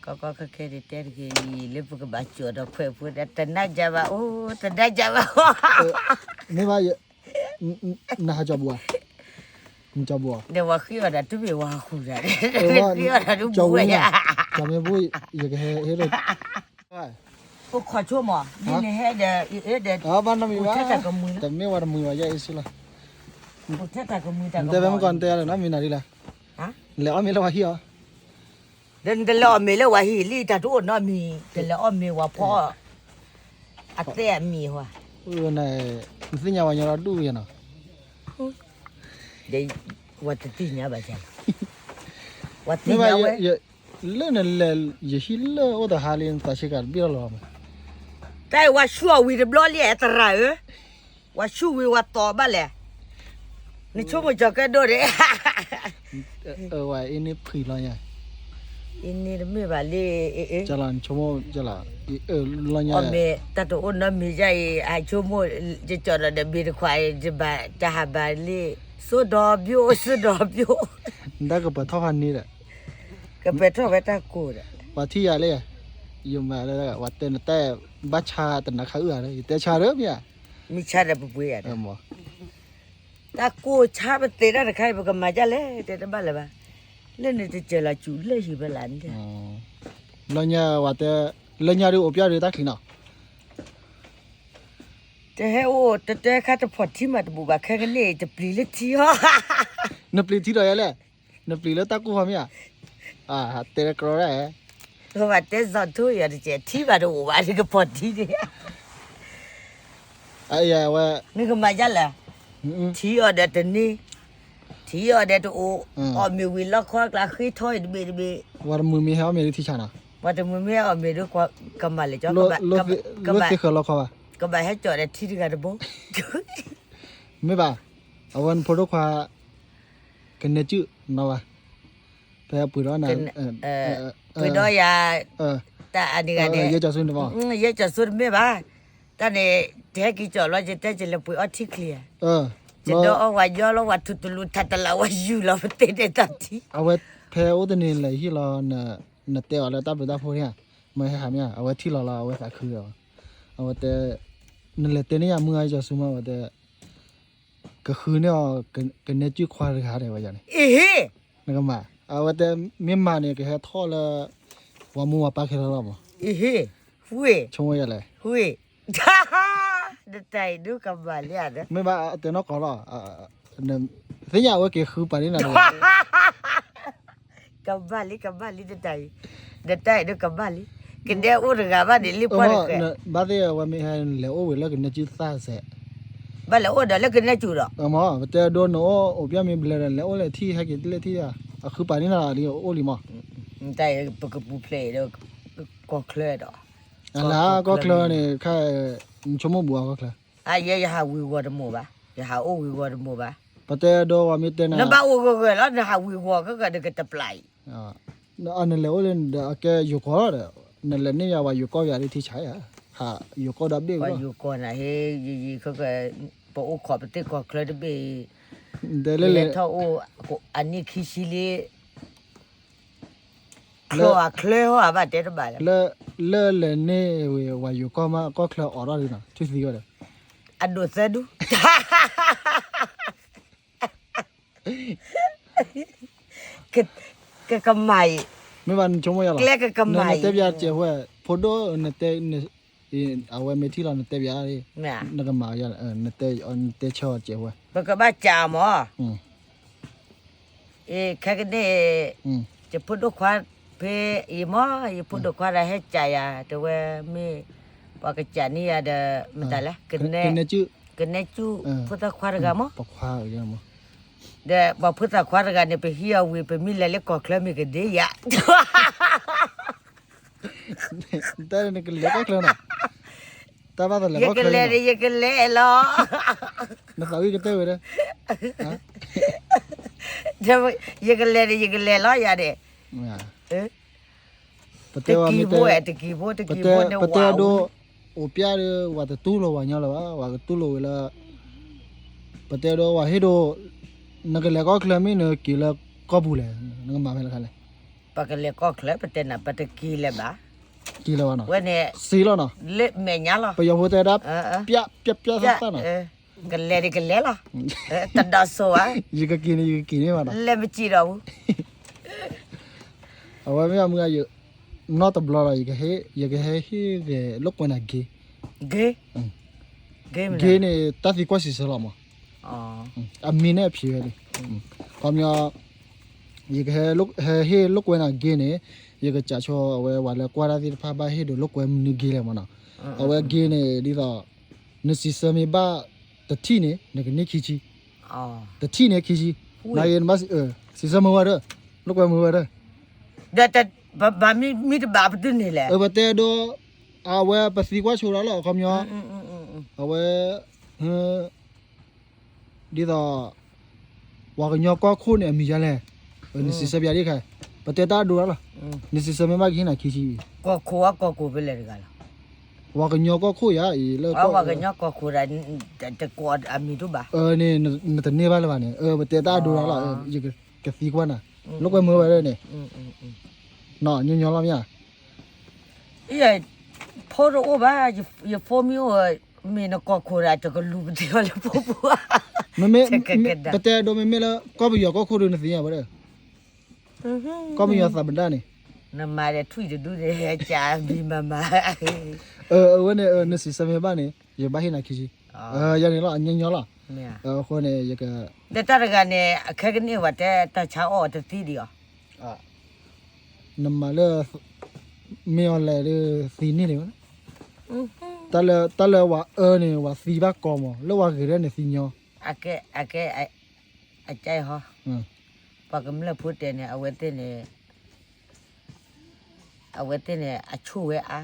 ကီကီခဲခဲန့ၣ်တဲတဂ့ၤအံၤ လၢပကဘၣ်ကၠီၣ်ဒီးခွဲးဖိဒီး တနါယၤဘၣ်အိၣ် တနါယၤဘၣ်အိၣ် မ့ၢ်ဘၣ် နဟးကၠီၣ်ပူၤဧါ, နကၠီၣ်ပူၤဧါ, ဒီးဝဲဃ့အီၣ်ဒၣ်တမ့ၢ်ဝဲဟူဒၣ်, ဃ့အီၣ်ဒၣ်တဘူဝဲယၤ, ကၠီၣ်ပူၤ ယကဟဲဟ့ၣ်ဒီး အိၣ်ခိးဆိကမိၣ် ဒ်နဟဲဒီး ဒီး ဘၣ်နီတမံၤဘၣ်, တမ့ၢ်ဝဲတမံၤဘၣ် ယဲအ့ၣ်စ့လီၤ, အိၣ်ထဲတၢ်ကမှံတၢ်ကမီၤ တဲမ့ၢ်ကီၢ်နတဲယၤလၢနီတမံၤနၤဒ်လဲၣ်, လဲၤအီၣ်မ့ၤလၢဝဲဟံၣ်အီၤ ဒီးနတလဲၤအီၣ်မ့ၤလၢဝဲဟံၣ်လံ တၢ်တအိၣ်နီတမံၤ, တလဲၤအီၣ်မ့ၤဝဲဖီအီၣ်, အသဲအမံၤဝဲ, နသ့ၣ်ညါဝဲညီဒီဒူၣ်ယဲနီၤ, ဒီးဝဲတသ့ၣ်ညါဘၣ်ယၤလီၤ, ဝဲသ့ၣ်ညါဝဲ, လၢနလဲၤယဟံၣ်လၢအိၣ်တဟါလံ နသးဆ့ကၤတဘ့ၣ်လီၤလီၤမး, တၢ်အံၤဝဲဆူၣ်အီၤဝံၤတဘျီလံ သရၣ်ဧၢ ဝဲဆူၣ်ဝံၤဝဲတီၤဘၣ်လဲၣ်, နဆိကမိၣ်ကၠီၤကဲဒိၣ်န့ၣ်, ဝဲအ့န့ၣ်ဖှံလီၤညါ, အ့န့ၣ်တမ့ၢ်ဘၣ်လံ, နဆိကမိၣ်လီၤညါ, အီၣ်မ့ၤ တၢ်တအိၣ်နီတမံၤယါအံၤ အဆိကမိၣ် ယကၠီၣ်ဒီးဒီးမ့ၤတခွးအံၤ ယဘၣ်တၢ်ဟးဘၣ်လံ, စိဒီဘျိ စိဒီဘျိ, နတၢ်ကပၢၤထီၣ်ဖးန့ၣ်ဒီး ကပၢၤထီၣ်ဝဲတၢ်ကိၢ်ဒီး, ပှၤထံၣ်ယၤလၢ ယမၤလၢ ဝဲတဲနတၢ်ဘၣ်ဆါတနါခါအုၣ်ဧါ ယတဲဆါဒီးမ့ၢ်ဧါ, မ့ၢ်ဆါဒီးပပှ့ၤယၤဒီး, တၢ်ကိၢ်ဆါပသ့တၢ်တခါအံၤ ပကမၤဒ်လဲၣ် တဲတဘၣ်လၢၤဘၣ်, လၢန့ၣ်တစၢၤလီၤစူၤလၢဟံၣ်ဖဲလၢန့ၣ်, လၢညါဝဲတဲ, လၢညါဒုးအိၣ်ပျဲၢ်ဒုးတၢ်ချံနီၤ တဟဲအိၣ်တတဲခါတဖီၣ်ထံမးတဘူၣ်ဘၣ်ခဲကနံၣ်အံၤ တပျံၤလၢထံအီၤ, နပျံၤထံဒီးယဲလဲၣ်, နပျံၤလၢတၢ်ကိၢ်ဖီမ့ၢ်ဧါ, တဲတကြၢးဒၣ်, ပဘၣ်တဲစီၤထူယီၤတကဲး ထံဘၣ်တအိၣ်ဘၣ် နကဖီၣ်ထံန့ၣ်, အဝဲ, နကမၤဒ်လဲၣ်, ထံအီၤဒီးတန့ၢ်, ထံအီၤဒီးတအိၣ်, အီၣ်မ့ၤဝံၤလီခီကျါဃ့ထီအံၤတဘ့ၣ်တဘ့ၣ်, ဝဲတမုာ်မ့ၢ်ဟဲအီၣ်မ့ၤလၢထံဆါနီၤ, ဝဲတမုာ်မ့ၢ်ဟဲအီၣ်မ့ၤဒီး ကမၤလဲၣ်ကီ, လၢသ့ဃၢၤလီခီဘၣ်, ကဘၣ်ဟဲကၠီၣ်ဒီးထံတဂၤတဘိ, မ့ၢ်ဘၣ်, အဝဲနဖိဒိၣ်ခွါ ကနဲၣ်စုၣ်နီၤဘၣ်, ဖဲပှ့ၤဒီးနၤ, ပှ့ၤဒီးယၤ, တၢ်အန့ၣ်ဂၤန့ၣ်, ယဲကၠီၤစိန့ၣ်ဘၣ်, ယဲကၠီၤစိတမ့ၢ်ဘၣ်, တၢ်န့ၣ်, တဟဲက့ၤကၠီၤလီၤ ယတဲယလဲၤပှ့ၤအီထံချ့ဧါ, ယဒီးအီဝဲညီလီၤ ဝဲထူတလူၤထးတလး ဝဲယူၢ်လီၤပသ့ဒဲးတၢ်ထံ, အဝဲဖဲအိၣ်တနံၤလဲၤဟံၣ်လီၤ, နတဲအီၤလၢတၢ်ဘျုးတၢ်ဖှိၣ်န့ၣ်, မ့ၢ်ဟဲဟးမ့ၢ်ဧါ, အဝဲထံၣ်လီၤလီၤ အဝဲသးခုဒီး, အဝဲတဲ, နလဲၤတဲန့ၢ်ယၤမုၢ်ဂၤ ယဲကၠီၤစိမး ဝဲတဲ ကဃုန့ၢ်အီၤ, ကနဲၣ်စုၣ်ခွါတဂၤဒဲးဝဲယၤန့ၣ်, အ့ဟ့ၣ်, နကမၤ, အဝဲတဲ, မ့ၢ်မၤန့ၣ် ကဟဲထီၣ်လၢ, ပှၤမိၢ်ပှၤပၢ်ခဲလၢာ်လီၤမး, အ့ဟ့ၣ်, ဝ့ၢ်, ဆိကမိၣ်ယၤလဲၣ်, ဝ့ၢ်, နတၢ်အံၤဒုးကမၤလံဧါ, မ့ၢ်ဘၣ်တဲနီၢ်ကီၢ်လီၤ, သ့ၣ်ညါအဝဲက့ၤဃုပာ်န့ၢ်နၤ ကဘၣ်လံ ကဘၣ်လံ နတၢ်အံၤ, နတၢ်အံၤဒုးကဘၣ်လံ, ကဒဲအိၣ်တဂၤဘၣ်န့ၣ်လံပှၢ်တဃဲ, ဘၣ်သ့ၣ်ဝဲမ့ၢ်ဟဲလဲၤအိၣ်ဝဲလၢကနဲၣ်စုၣ်သၣ်စဲး, ဘၣ်လဲၤအိၣ်ဒီးလၢကနဲၣ်စုၣ်ဒီး, ပတဲဒိနအိၣ်အိၣ်ပျဲၢ်မ့ၢ်ဘျဲၣ်ဒီး လဲၤအိၣ်လၢထံၣ်ဟဲက့ၤတလၢထံၣ်, အဃုပာ်န့ၢ်နၤလီၤလံအိၣ်လံမး, တၢ်အံၤပကပူၤဖျဲးဒီး, ကီၢ်ချၢဒီး, အလၢကီၢ်ချၢန့ၣ်ခါ, နဆိကမိၣ်ဘူးအကီၢ်ချၢ, အယဲယဟးဝံၤဂီၤတမိၢ်ဘၣ်, ယဟးအိၣ်ဝံၤဂီၤတမိၢ်ဘၣ်, ပတဲဒိဝဲမ့ၢ်တဲနၤ, နဘၣ်အိၣ်ဂၢၢ်ဂၢၢ်လီၤ နဟးဝံၤဂီၤကကဒီးကတပျၢ်အံၤ နလဲၤအိၣ်လၢဒီး အကဲယိၤကီၢ်လီၤဒီး, နလဲၤန့ၢ်ယၤဝဲယိၤကီၢ်ယၤလၢထံဆါယၤ, ဟးယိၤကီၢ်ဒီးဘ့ၣ်လီၤ, ယိၤကီၢ်နၤဟ့, ပအိၣ်ခိးပသ့ၣ်ကီၢ်ချၢတဘ့ၣ်အံၤ, လဲၤထီၣ်အိၣ်, အနံၣ်ခံဆံလံ, ချီအချၢဟီဘၣ်တဲတဘၣ်လၢ, လၢလဲၤန့ၢ်ဝဲယိၤကီၢ်မး ကီၢ်ချၢအိးထီၣ်လံနီၤ ထွံၣ်သံဝဲဒီး, အဒိၣ်သၢဒူၣ် ကကမၤအံၤ, မ့ၢ်ဘၣ်နဆိကမိၣ်ယၤလီၤ, ကျဲကကမၤအံၤ, နတဲပၠးစဲးဝဲ, ဖိဒိၣ်, အဝဲမ့ၢ်ထံၣ်လီၤနတဲပၠး, နကမၤယၤ, နတဲဆၢအီၤစဲးဝဲ, ပကဘၣ်စံးမၢ်, အ့ ခဲကနံၣ်, ယဖိဒိၣ်ခွါဖဲအံၤမၢ်, ယဖိဒိၣ်ခွါဒီးဟဲစံးယၤ တဲဝဲမ့ၢ်, ပှၤကစံးန့ၢ်ယၤဒီး, မတၤလဲၣ်, ကနဲ, ကနဲစူၣ်, ဖိသၣ်ခွါတဂၤမၢ်, ဒီးပှၤဖိသၣ်ခွါတဂၤန့ၣ် ပဟံးအီၤဝံၤ ပမ့ၢ်လဲၤလၢကီၢ်ချၢမ့ၢ်ကဒ့ယၤ တၢ်နကလဲၤကီၢ်ချၢနီၤ, တၢ်ဘၣ်သလဲၤကီၢ်ချၢ, ယကလဲၤဒီးယကလဲၤလီၤ, နသးဝံၣ်ကတၢၢ်ဝဲဒီး, ယကလဲၤဒီးယကလဲၤလီၤယၤဒီး, ပတဲဝဲမ့ၢ်တဲ, ပတဲဒိ, အိၣ်ပျဲၢ်ဒီး ဝဲတတူၢ်လိာ်ဝဲညီလၢၤဘၣ်, ဝဲကတူၢ်လိာ်ဝဲလၢ, ပတဲဒိဝဲဟ့ၣ်ဒိ, နကလဲၤကီၢ်ချၢမ့ၢ်နက့ၤလၢကီၢ်ပူၤလဲၣ်, နကမၤဖဲလဲၣ်ခါလဲၣ် ပကလဲၤကီၢ်ချၢ ပတဲနၤ ပတက့ၤလၢၤဘၣ်. က့ၤလၢၤဘၣ်နီၤ. ဝဲန့ၣ် စ့လီၤနီၤ. လၢမဲာ်ညါလီၤ. ပယီၤဖိတဲဒၣ် ပျၢ်ပျၢ်ပျၢ်သၣ်သၣ်နီၤ. ကလဲၤဒ်ကလဲၤလီၤ. တဒီးစိၤဧါ. ယကက့ၤန့ၣ် ယကက့ၤန့ၣ်ဘၣ်နီၤ. လဲၤမက့ၤဒီးဘူး. အဝဲမ့ၢ်မုၢ်ဂၤ နီတဘျီလီၤ ယကဟဲ ယကဟဲဟ့ၣ်ဂဲၤလိာ်ကွဲနၤ gay, gay န့ၣ် တၢ်သံကွၢ်စံးဆၢလီၤမး. အမံၤန့ၣ်အဖံးဝဲန့ၣ် ခီပညီ ယကဟဲ ဟဲဟ့ၣ်လိာ်ကွဲနၤ gay န့ၣ် ယကစးဆိ အဝဲဝဲလၢကွၢ်တၢ်သ့ၣ်တဖၣ် ဘၣ်ဟ့ၣ်ဒုးလိာ်ကွဲမနုၤ gay လဲၣ်မးနီၤ. အဝဲ gay န့ၣ် ဒ်သိး နစံးဆၢမ့ၢ်ဘၣ်တထံၣ်န့ၣ် နကန့ၢ်ခံဆံ. တထံၣ်န့ၣ်ခံဆံ. နဂ့ၤနဘၣ် စံးဆၢမုာ်ဝဲဒၣ် လိာ်ကွဲမုာ်ဝဲဒၣ်. ဒီး ပမ့ၢ်တဘၣ်ပတုာ်န့ၣ်လဲၣ်. ပတဲဒိ အဝဲပသံကွၢ်ဆိဒၣ်လီၤ အခီပညီ အဝဲ ဒ်သိး ပှၤကညီကီၢ်ခိၣ်န့ၣ် အမံၤယါလဲၣ်. နစံးဆၢပယါဒ်ခါ ပတဲတၢ်အဒိဒၣ်လီၤ. နစံးဆၢမ့ၢ်ဘၣ်ကဟ့ၣ်နၤခံဆံ. ကီၢ်ခိၣ်အကီၢ်ခိၣ်ဖဲလဲၣ်တဂၤလီၤ. ပှၤကညီကီၢ်ခိၣ်ယါအံၤလၢ ပှၤကညီကီၢ်ခိၣ်ဒၣ် တကိးအမံၤဒိၣ်ဘၣ်. န့ၣ် နတန့ၢ်ဘၣ်လၢၤဘၣ်န့ၣ် ပတဲတၢ်အဒိဒၣ်လီၤ ယကသံကွၢ်နၤ လိာ်ကွဲမုာ်ဝဲဒၣ်န့ၣ် ညီညီလီၤမ့ၢ်ဧါ. ဖိတအိၣ်ဘၣ် ယဖိမ့ၢ်အိၣ် မ့ၢ်နကီၢ်ခိၣ်ဒၣ် တကလူၤပသ့အီၤလၢဖိပူၤ. မ့မ့ၢ် ပတဲဒိမ့မ့ၢ်လၢ ကီၢ်ပယီၤကီၢ်ခိၣ်ဒုးနသ့ၣ်ညါဝဲဒၣ် ကီၢ်ပယီၤသးပဒၣ်န့ၣ် နမၤဒီးထွံၣ်တဒူၣ်န့ၣ် ကးဘံမၤမၤ အဝဲန့ၣ် နစံးဆၢမ့ၢ်ဘၣ်န့ၣ် ယဘၣ်ဟ့ၣ်နၤခံဆံ. ယၤန့ၣ်လီၤ အညီညီလီၤ. အဃိန့ၣ် ယက ဒီးတၢ်တဂၤန့ၣ် အခဲကနံၣ်ဝဲတဲ တၢ်ဆါအီၣ်တသံဒံးအီၤ နမၤလၢ မ့ၢ်အီၤလဲၣ်ဒီးသံန့ၢ်န့ၣ်ဝဲ တၢ်လၢဝၤအၢန့ၣ် ဝၤသံဘၣ်ကီမး လၢဝၤဂ့ၤဒၣ်န့ၣ်သံညီ. အကဲ အကဲ အကဲဟီ ပှၤကမျၢၢ်ဖိတဲန့ၣ် အဝဲသ့ၣ်န့ၣ် အဝဲသ့ၣ်န့ၣ် အဆိၣ်ဝဲအါ.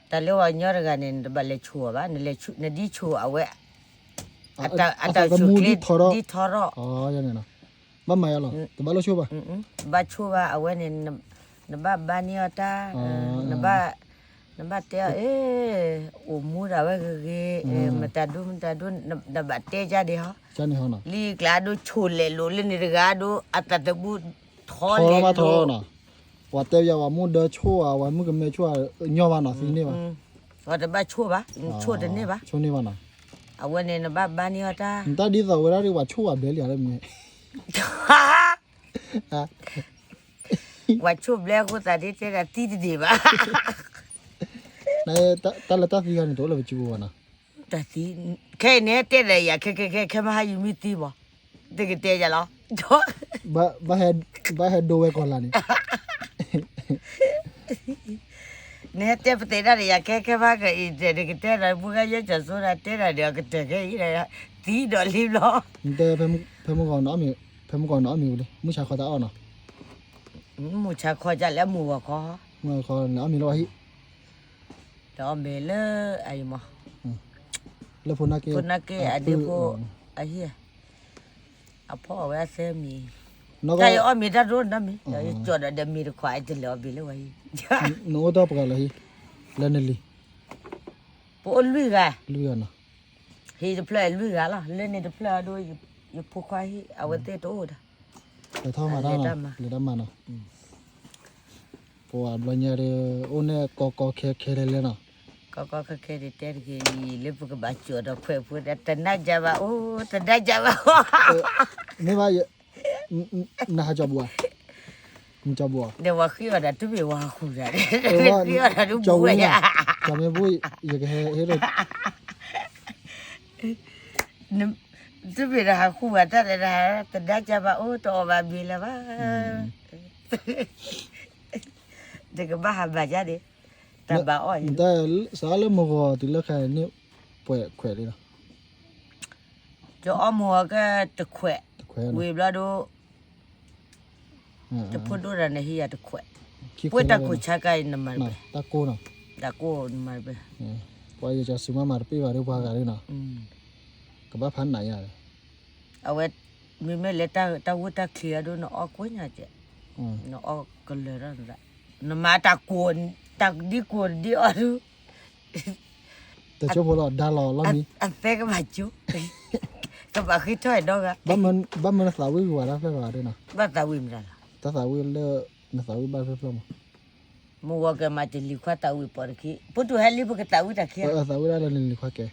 တၢ်လၢပှၤကညီတဂၤန့ၣ် နတဘၣ်လဲၤဆိၣ်အီၤဘၣ် နဒ်ဆိၣ်အဝဲ အတၢ်ဆိၣ်ကျ့ဒ်ထီထီၣ် ဘၣ်မၤယါလီၤ တဘၣ်လိၣ်ဆိၣ်ဘၣ် ဘၣ်ဆိၣ်ဘၣ် အဝဲန့ၣ် နဘၣ်ဘါန့ၢ်အီၤတၢ် နဘၣ်တဲအီၤ အ့ အိၣ်မူဒၣ်ဝဲဂ့ၤဂ့ၤ မတၤဒိမတၤဒိ နဘၣ်တဲကၢ်ဒံးဟီ လံကျါဒိဆိၣ်လဲၤလိာ်လၢန့ၣ်တဂၤဒိ အတၢ်တဘူၣ်ထီလဲၤလိာ် ပှၤတဲယၤဝဲမူဒါဆိၣ်ဧါ ဝဲမုၣ်ကမဲဆိၣ်ဧါ ညီဘၣ်နီၤ သံန့ၢ်ဘၣ် ပှၤတဘၣ်ဆိၣ်ဘၣ် ဆိၣ်တန့ၢ်ဘၣ် ဆိၣ်န့ၢ်ဘၣ်နီၤ အဝဲန့ၣ်နဘၣ်ဘါန့ၢ်အီၤတၢ် နတၢ်ဒ်သိးဝဲဒၣ်ဒီး ပှၤဆိၣ်ဝဲဘျဲလံဧါ မ့ၢ် ပှၤဆိၣ်ဘျဲအဃိသတးဒ်တဲဒၣ်သံတဒံးဘၣ် တၢ်လၢတၢ်သံဂၤန့ၣ် တအိၣ်လၢပစုပူၤဘၣ်နီၤ တၢ်သံ ခဲအံၤန့ၣ်တဲဒၣ်ယၤ ခဲခဲခဲခဲမဟါယမ့ၢ်သံဘၣ် တကတဲယၤလီၤ ဘၣ်ဟဲဒိဝဲကီၤလၤန့ၣ် နဟဲတဲပသ့ၣ်ဒၣ်ဒီးယၤ ခဲခဲမဟါကအံၤတဲ တကတဲဒီး ဖိဂၤယဲကၠီၤစိဒၣ် တဲဒၣ်ဒီးအကတၢၢ်ခဲအံၤဒီး သံဒီးလံဘျီ နတဲ ဖဲမုၢ်ဂီၤနအီၣ်မ့ၤ ဖဲမုၢ်ဂီၤနအီၣ်မ့ၤဝံၤလံ မုၢ်ဆါခီတၢ်အီၣ်နီၤ မုၢ်ဆါခီကၢ်လၢအမုၢ်ဂီၤခီ မုၢ်ဂီၤခီနအီၣ်မ့ၤလၢဝဲဟံၣ် တအီၣ်မ့ၤလၢအအံၤမး လၢဖိနၢ်က့ ဖိနၢ်က့အဒ့ဖိ အဟံၣ် အဖီၣ်အဝဲအသၢမံၤ တၢ်ယအီၣ်မ့ၤတၢ်ဒိၣ်နီတမံၤ ယကၠီၤဒီးဒီးမ့ၤတခွး ယတလဲၤအီၣ်မ့ၤလၢဝဲဟံၣ် နအိၣ်တၢ်ပှဲၤဂၤလၢဟံၣ် လၢနလံၤ ပအိၣ်လွံၢ်ဂၤ လွံၢ်ဂၤနီၤ ဟံၣ်တဖျၢၣ်လွံၢ်ဂၤလီၤ လၢန့ၣ်တဖျၢၣ်အဒိ ယဖိခွါဟံၣ် အဝဲသ့ၣ်တအိၣ်ဒီး လဲၤထီၣ်မၤတၢ်နီၤ လဲၤတၢ်မၤနီၤ ပှၤဘျီညါဒီး အိၣ်န့ၣ်ကီကီခဲခဲလဲၣ်လဲၣ်နီၤ ကီကီခဲခဲဒ်တဲတဂ့ၤ လၢပကဘၣ်ကၠီၤဒီးခွဲးဖိဒီး တနါယၤဘၣ်အိၣ် တနါယၤဘၣ်အိၣ် မ့ၢ်ဘၣ် နဟးကၠီၤဘိဧါ နကၠီၤဘိဧါ ဒီးဝဲဃ့အီၣ်ဒီး တုၤမ့ၢ်ဝဲဟးဃုာ်ဒီး ဃ့အီၣ်ဒီးဒုးဘိယၤ ကၠီၤမ့ၢ်ဘိ ယကဟဲဟ့ၣ်လီၤ တုၤမ့ၢ်ဒီးဟးဃုာ်ဝဲတၢ်ဒီး တနါယၤဘၣ်အိၣ် တအီၣ်ဘၣ်မ့ၤလၢၤဘၣ် တကဘၣ်ဟးဘၣ်ယၤန့ၣ် တၢ်ဘၣ်အီၣ်ယၤ စးလၢမုၢ်ဂီၤတုၤလၢခဲအံၤန့ၣ် ပှဲၤခွဲးလံလီၤ ယအီၣ်မူအီၤကဲတခွဲး ဝံၤဘျီဒိ တဖိဒိၣ်တၢ်န့ၣ်ဟံးယၤတခွဲး ပှဲၤတၢ်ကိၢ်ဆါကါအံၤနမၤတပ့ၢ် တၢ်ကိၢ်နီၤ တၢ်ကိၢ်နမၤတပ့ၢ် ပှၤယကစူၤမးမၤတပ့ၢ်ဘၣ်ဒီးပှၤဂၤလံနီၤ ကဘၣ်ဖးနးယၤ အဝဲ မ့မ့ၢ်လၢတၢ်ဝူတၢ်ချံအဒိ နအီၣ်ကိးညါကဲ နအီၣ်ကလၢၤထီၣ် နမၤတၢ်ကိၢ် တၢ်ဒ်ကိၢ်ဒ်အီၣ်ဒု တကၠိဖိလီၤ ဒါလီၤလီၤမံၤ အသဲကဘၣ်ကၠိ ကဘၣ်ဃ့ထီၣ်အဲၣ်ဒီဂၤ ဘၣ်မနုၤသးဝံၣ်ဂုၤဝဲဒၣ်ဖျၢၣ်လီၤဒ်နီၤ ဘၣ်သးဝံၣ်မတၤလီၤ တၢ်သးဝံၣ်လၢ နသးဝံၣ်ဘၣ်ဖျၢၣ်ဖျၢၣ်မး, မုၢ်ဂီၤကဲမး တလံၤခွါသးဝံၣ်ပိာ်တခံ, ပတူၢ်ဟဲလံပကသးဝံၣ်တၢ်ခံ, သးဝံၣ်ဒၣ်လၢနလံၤခွါကဲ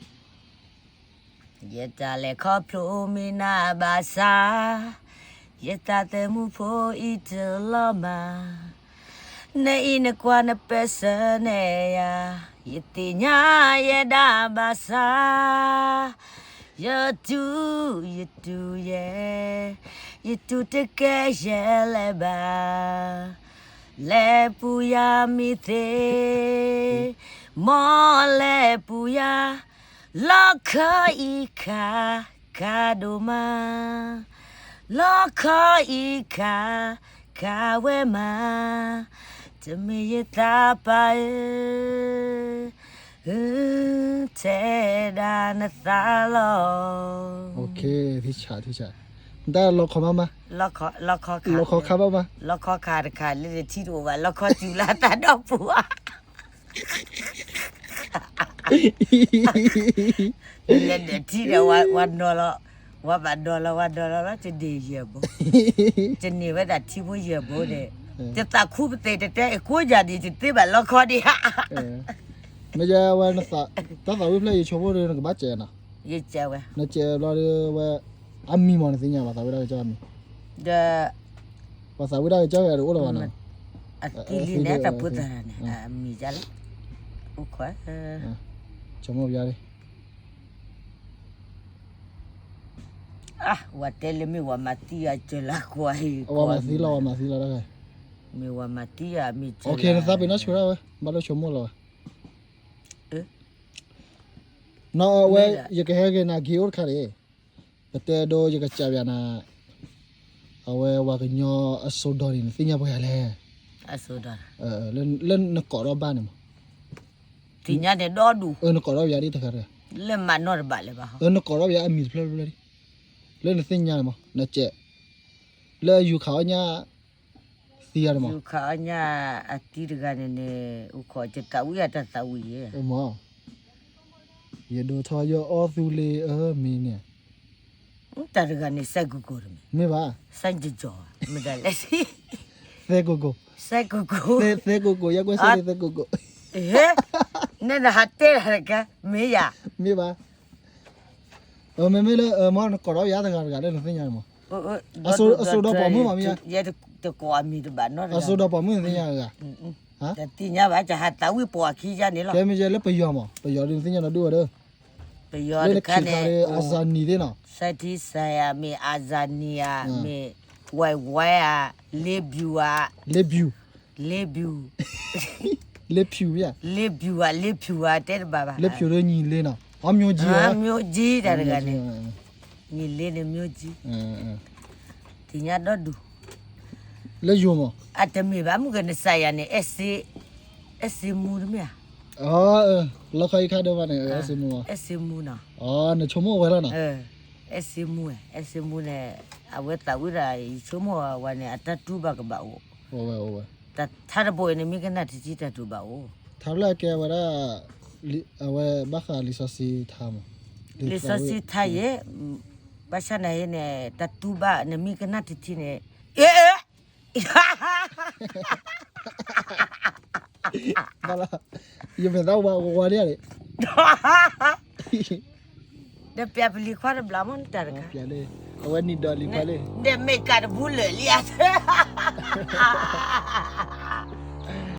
ယတၢ်လဲၤခီဖျိမ့ၢ်နၤဘၣ်ဆၣ်, ယတၢ်သဲမူဖိအံၤတလီၤမၢ်, နအံၤနကွၢ်နပဲာ်ဆၢနဲၣ်ယၤ, ယသ့ၣ်ညါယဲဒၣ်ဘၣ်ဆၣ်, ယတူၢ် ယတူၢ်ယဲ, ယတူၢ်တကဲယဲလဲၣ်ဘၣ်, လဲၤပူၤယၤမ့ၢ်သ့, မ်လဲၤပူၤယၤ, လီခီအံၤခး ခးဒိၣ်မး, လီခီအံၤခး ခးဝဲမး, တမ့ၢ်ယသးပၢ်ဧၢ, ထဲဒၣ်နသးလီၤ. တၢ်လီခီမးမး, လီခီခးဘၣ်မး, လီခီခးတခါလၢနထံတအိၣ်ဘၣ်, လီခီစူၤလၢတၢ်ဒီပူၤဧါ လဲၤဒီးထံဒီး ဝၤနီၤလီၤ, ဝၤဘၣ်ဒီးလီၤ ဝၤဒီးလီၤလီၤ တဒ့ၣ်ယဲၢ်ဘိ, တန့ၢ်ဝဲဒၣ်ထံဖိယဲၢ်ဘိန့ၣ်, တသးခူပသ့ၣ်တတဲအကိးယၤဒံး တသ့ဘၣ်လီခီဒံးဧါ, မ့ၢ်ယဝဲ, တၢ်သးဝံၣ်ဖျၢၣ်ယဆိကမိၣ်ဒီး နကဘၣ်စဲးနီၤ, ယစဲးဝဲ, နစဲးဘျီဒီးဝဲ, အမံၤမးနသ့ၣ်ညါဘၣ် သးဝံၣ်ဒၣ်ကစၢ်အမံၤ, ဒီး ပှၤသးဝံၣ်ဒၣ်ကစၢ်ဂၤတအိၣ်လၢၤဘၣ်နီၤ, အသံလံန့ၣ် တၢ်ပှၤသးန့ၣ် အမံၤဒ်လဲၣ်, အိၣ်ခိး, ဆိကမိၣ်ဘၣ်ဒံး, ဝၤတဲလၢမ့ၢ်ဝၤမၤသံယၤ ကၢၤလၢကွၢ်အံၤ, ဝၤမၤသံလီၤ ဝၤမၤသံလီၤတၢ်, မ့ၢ်ဝၤမၤသံယၤ မ့ၢ်ကၢၤလၢ, နသးပ့ၤနီၣ်ဆိဒၣ်ဝဲ ဘၣ်လၢဆိကမိၣ်လီၤဝဲ, နီၤဝဲ, ယကဟဲက့ၤနၤ ဂ့ၤအိၣ်တခါန့ၣ်, ပတဲဒိယကစၢ်ယၤနၤ, အဝဲဝၤကညီအစိဒီန့ၣ် နသ့ၣ်ညါပှဲၤယၤလဲၣ်, လၢနကိးထီၣ်ဘၣ်န့ၣ်မး, သ့ၣ်ညါန့ၣ်ဒီဒူၣ်, နကိးထီၣ်ယၤဒ်တဂၤတဂၤ, လၢမၤနီၣ်တဘၣ်လၢၤဘၣ်, နကိးထီၣ်ယၤအမံၤတဖျၢၣ်ဖျၢၣ်ဒ်, လၢနသ့ၣ်ညါန့ၣ်မး နစဲး, လၢယူၤခးအီၣ်ညၣ် သံယၤန့ၣ်မး, ယူၤခးအီၣ်ညၣ်အသံတဂၤန့ၣ်န့ၣ် အိၣ်ခိး ယသးဝံၣ်ယၤတၢ်သးဝံၣ်ယဲ, မး, ယဒိးထီၣ်ယအီၣ်သူလ့ၤအမံၤန့ၣ်, တၢ်တဂၤန့ၣ် စဲကိကိၣ်တမ့ၢ်, မ့ၢ်ဘၣ်, စဲကိကိၣ်, မ့ၢ်ဒ်လဲၣ်, သဲကိကိၣ်, သဲကိကိၣ်, သဲကိကိၣ် ယကွဲးစဲလံ သဲကိကိၣ်, နနဟးတဲတၢ်တကဲ မ့ၢ်ယၤ, မ့ၢ်ဘၣ်, မ့မ့ၢ်လၢ မ့ၢ်နကိးထီၣ်ယၤတဂၤတဂၤလၢနသ့ၣ်ညါန့ၣ်မး, အစိဒီးပိာ်မုၣ်မးမ့ၢ်ယၤ, တကိးအမံၤတဘၣ်နီတဂၤ, အစိဒီးပိာ်မုၣ်နသ့ၣ်ညါတဂၤ, တသ့ၣ်ညါဘၣ် ယဟးသးဝံၣ်ပိာ်အခံယၤန့ၣ်လီၤ, ကဲမ့ၢ်ယဲလၢပယီၤမး ပယီၤဒုးနသ့ၣ်ညါနီၢ်ဒုးဝဲဒီး, ပယီၤတခါန့ၣ် အၤစၤနံၤသ့ၣ်နီၤ, စဲထံစဲယၤမ့ၢ် အၤစၤနံၤဧါ, မ့ၢ် ဝဲၢ်ဝဲၢ်ဧါ, လ့ဘျူးဧါ, လ့ဘျူး, လ့ဘျူး, လ့ဖျူးမ့ၢ်ဧါ, လ့ဘျူးဧါ လ့ဖျူးဧါ တဲတဘၣ်ဘၣ်, လ့ဖျူးဒီးညီလ့နီၤ, အီ မျိုးကြီး တၢ်တဂၤန့ၣ်, ညီလ့န့ၣ် မျိုးကြီး, သ့ၣ်ညါဒီဒူၣ်, လၢယိၤမး, အတမ့ၢ်ဘၣ် မုၢ်ကနစၢ်ယၤန့ၣ် အဲၣ်စ့မူတမ့ၢ်ဧါ, လီခီအံၤခါဒိၣ်ဘၣ်န့ၣ် အဲၣ်စ့မူ, အဲၣ်စ့မူနီၤ, နဆိကမိၣ်ဝဲလီၤနီၤ, အဲၣ်စ့မူ, အဲၣ်စ့မူန့ၣ်, အဝဲသးဝံၣ်ဒၣ် ယဆိကမိၣ်ဝဲန့ၣ် အတၢ်တူၢ်ဘၣ်ကဘၣ်အိၣ်, ထါတဘိအံၤန့ၣ် မ့ၢ်ကနၣ်ထံထံတၢ်တူၢ်ဘၣ်အိၣ်, ထါလၢအကဲဝဲဒၣ်, အဝဲဘၣ်ဃးလံာ်စီဆှံထါမး, လံာ်စီဆှံထါယဲၢ်, ဘၣ်ဆၣ်နၤအံၤန့ၣ် တၢ်တူၢ်ဘၣ် နမ့ၢ်ကနၣ်ထံထံန့ၣ်, အ့ ဘၣ်လီၤ, ယမ့ၢ်သးဝဲဝဲဒၣ်န့ၣ်, ဒီးပျးပလံၤခွါတဘျီမ့ၢ်တၢ်တခါ, အဝဲနံၤဒီးလံၤခွါလံ, ဒီးမ့ၢ်ကးတဘူးလၢာ်လံဧါ,